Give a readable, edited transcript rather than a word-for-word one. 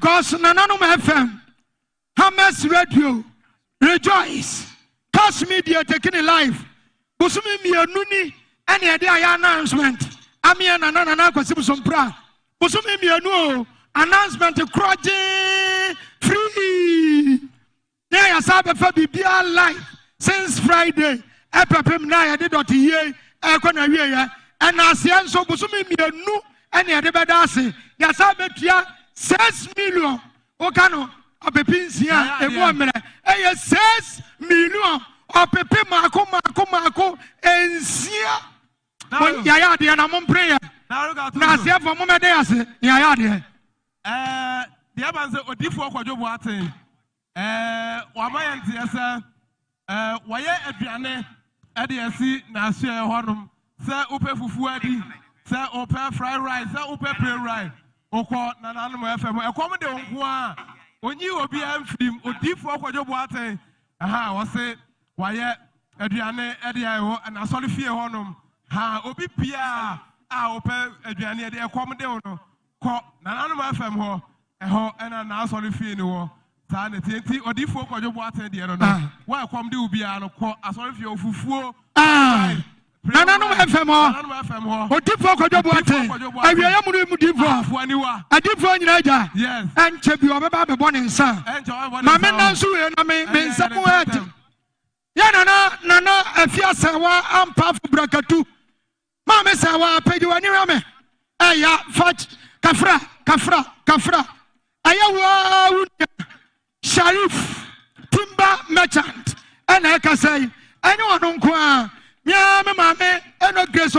Because Nananom FM, Hammers Radio, Rejoice, Cash Media taking it live. Bosome mmienu ni ɛna yɛde ayɛ announcement ameɛ Nana Nana Akwasi Bosompra. Bosome mmienu o, announcement korɔ gyee free. Ne a yɛsan bɛfa biribiara live since Friday ɛpɛpem na yɛde dɔte yie ɛrekɔ na wieɛ. Ɛna aseɛ nso bosome mmienu ɛna yɛde bɛda ase. Yɛsan bɛtua 6 million, woka no ɔpepe nsia emu ɔmmerɛ ɛyɛ 6 million, ɔpepe mako mako mako nsia. Yɛayɛ adeɛ na mompere yɛ na aseɛfoɔ mommɛde ase na yɛayɛ adeɛ. Deɛ ɛba sɛ Odiifoɔ Kwadwo Boaten wama yɛn teɛ sɛ wɔyɛ aduane ɛde asi n'asoɛ hɔnom sɛ wopɛ fufuo adi, sɛ wopɛ fried rice, sɛ wopɛ plain rice, wokɔ Nananom FM, ɛkɔm de wo nko a onyi obiara mfirim. Odiifoɔ Kwadwo Boaten aha wɔse wayɛ aduane ɛde ayɛ hɔ n'asɔre fie hɔnom ha. Obi biara a wopɛ aduane ɛde ɛkɔm de wo no, kɔ Nananom FM hɔ, ɛhɔ ɛna n'asɔre fie no wɔ. Saa na tie nti Odiifoɔ Kwadwo Boaten deɛ no, wo a ɛkɔm de wo biara no, kɔ asɔre fie, ofufuo. Nananom FM hɔ. Nananom FM hɔ. Odiifoɔ Kwadwo Boaten, awieɛ mu no mu diifoɔ. Afoɔ aniwa. Adiifoɔ nyinaa agya. Ɛnkyɛ bi ɔbɛba abɛbɔ ne nsa. Ɛnkyɛ ɔbɛbɔ ne Ma nsa me o. nan so wei na me nsa mu Ɛyɛ ɛte yɛ Nana Nana Afiasɛwa Ampafo Brakatu. Maame sɛ wa apagye w'ani hwɛ me, ɛya fa kafra kafra kafra. Ɛyɛ waa wo nua Sharif Timber Merchant ɛna ɛkasa yi. Ɛnyɛ ɔno nko a mea me maame ɛno Grace.